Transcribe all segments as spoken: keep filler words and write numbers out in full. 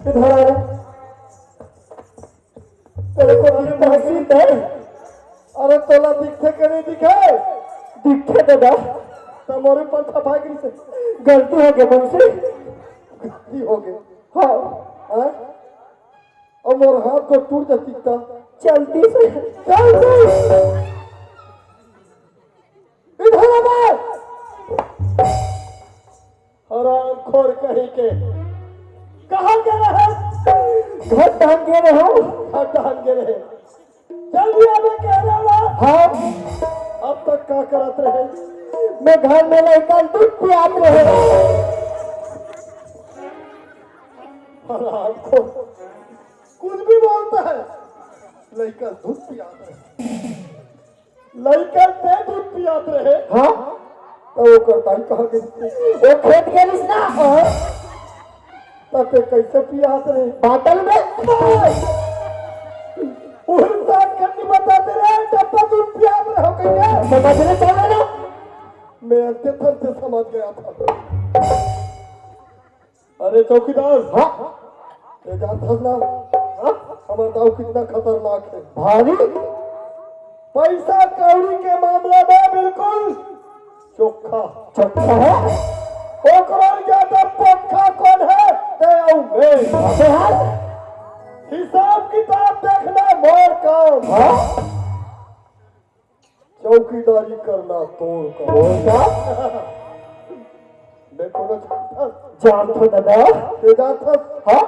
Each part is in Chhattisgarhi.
इधर आ रे। तेरे को दिखता है कि नहीं? अरे तोला दिखथे के नहीं दिखे? दिखथे दादा। तो मोरे पर थपा गिर से। गलती हो गई मुंशी। गलती हो गई। हाँ। हाँ? और मोर हाथ को टूट जाती था। चलती से। चलती। इधर आ बे। हरामखोर कहीं के। कहाँ गए रहे? घर टहन गए रहे। घर टहन गए रहे। जल्दी आवे कह रहा। हाँ। अब तक का करत रहे? मैं घर में लइका दूध पियात रहे। हरामखोर। कुछ भी बोलता है। लइका दूध पियात रहे। लइका ते दूध पियात रहे। हाँ। तो ओकर दाई कहाँ गई? वो खेत गेलिस ना। हाँ। तो ते कैसे पियात रहे? बाटल में। उल्टा कन्नी बताते रहे, डब्बा दूध पियात रहे हो कहीं। समझ में चल रहा ना? मैं अंते थर से समझ गया था। अरे चौकीदार। हाँ। ये जानत हस ना? हाँ? हमर दाऊ कितना खतरनाक है। भारी। पैसा कौड़ी के मामला में बिल्कुल चोखा। चोखा है? ओकरो ज्यादा पक्का कौन है? ते अउ मैं। अबे यार। हिसाब किताब देखना मोर काम। हाँ? चौकीदारी करना तोर काम। तोर काम? मैं कोनो जानथस? जानथों दादा। ते जानथस? हाँ?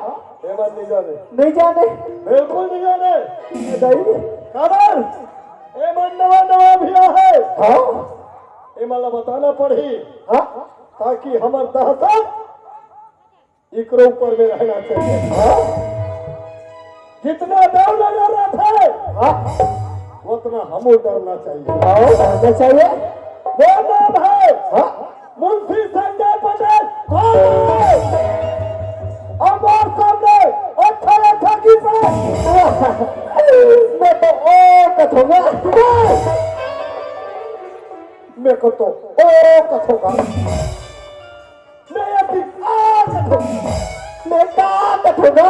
एमन नहीं जाने। नहीं जाने? बिल्कुल नहीं जाने। नहीं। काबर? एमन नवा नवा भी आहे। हाँ? एमन ला बताना पड़ही। हाँ? ताकि हमर दहशत इकरो ऊपर में रहना चाहिए। हाँ? जितना डर लगा रहा था, हाँ? उतना हमो डरना चाहिए। हाँ, डरना चाहिए। वो नाम है हाँ? मुंशी संजय पटेल। कौन है? अमर सामने अच्छा अच्छा की पे। मैं तो ओ कथूंगा। मैं को तो ओ कथूंगा। मैं अभी आ कथूंगा। मैं का कथूंगा।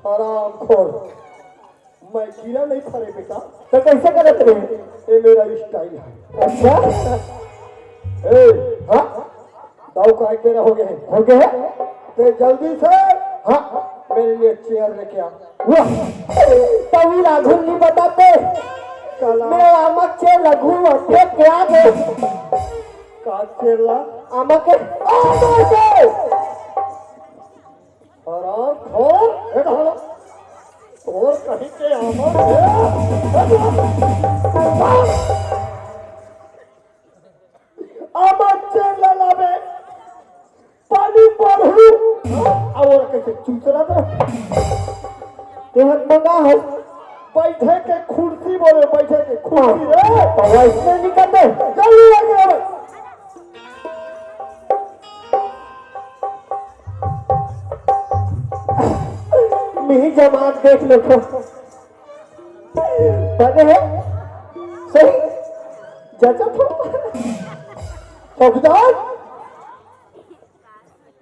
हरामखोर। मैं कीड़ा नहीं फरे बेटा। तो कैसे करत रहे? ये मेरा स्टाइल है। अच्छा। ए, हाँ? दाऊ का एक बेरा हो गए हैं। हो गए हैं? ते जल्दी से हाँ। मेरे लिए चेयर लेके आ। वाह। तभी राघुल नहीं बताते। कला। मैं आमक चेयर लगू और फेंक के आ गए। का चेयर ला? आमक के। आ गए। हरामखोर, ए ढाला, तोर कहीं के आमक है? आमक चेर ला लाबे, पानी पढ़ू, और कैसे चुचरा दे? तेहर मंगा है? बैठे के कुर्सी बोले, बैठे के कुर्सी रे। तो वैसे निकल दे। चल लगे। मिही जमात देख लेथो। बने हे? सही? जचत हो? चौकीदार?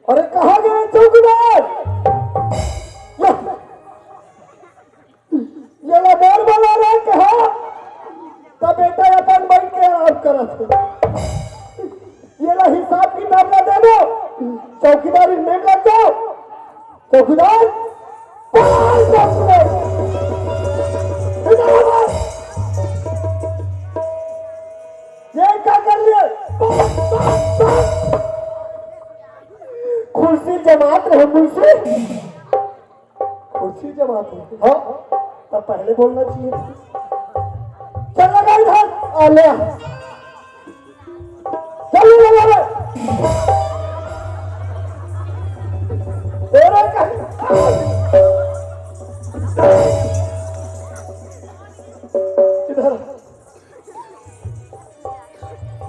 अरे, कहाँ गए चौकीदार? या। ये ला मोर वाला रे कहा, त बेटा अपन बैठ के आराम करत हे। ये ला हिसाब किताब ला दे दो, चौकीदारी में लग जाओ। चौकीदार, पाँच दस मिनट। इधर आ। ये क्या कर लिए? कुर्सी जमात रहे, कुर्सी। कुर्सी जमात है। हाँ, तब पहले बोलना चाहिए। चल लगा इधर, आ ले आ। चल लगा रे। तेरे कहीं इधर।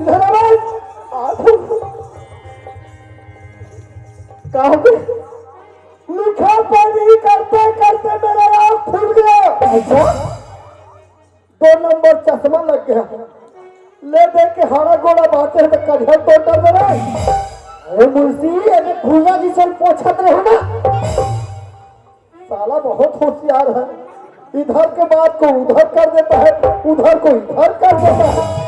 इधर आ भाई। आ तो। कहाँ पे? लिखा पढ़ी करते करते मेरा आँख खुल गया। अच्छा? दो नंबर चश्मा लग गया। ले दे के हाड़ा गोड़ा बांटे तो करिया तो डर रहा है। ए मुंशी, अरे भूजा जी से पोछत रहे ना। साला बहुत होशियार है, इधर के बात को उधर कर देता है, उधर को इधर कर देता है।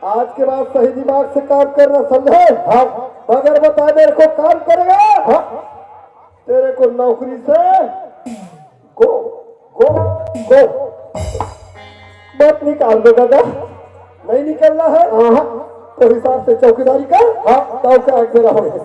आज के बाद सही दिमाग से काम करना, समझे? हाँ। बगैर बताए मेरे को काम करेगा? हाँ। तेरे को नौकरी से गो, गो, गो। मत निकाल दो दादा। नहीं निकलना है? हाँ। तो हिसाब से चौकीदारी कर। हाँ। तो क्या मेरा हो गया।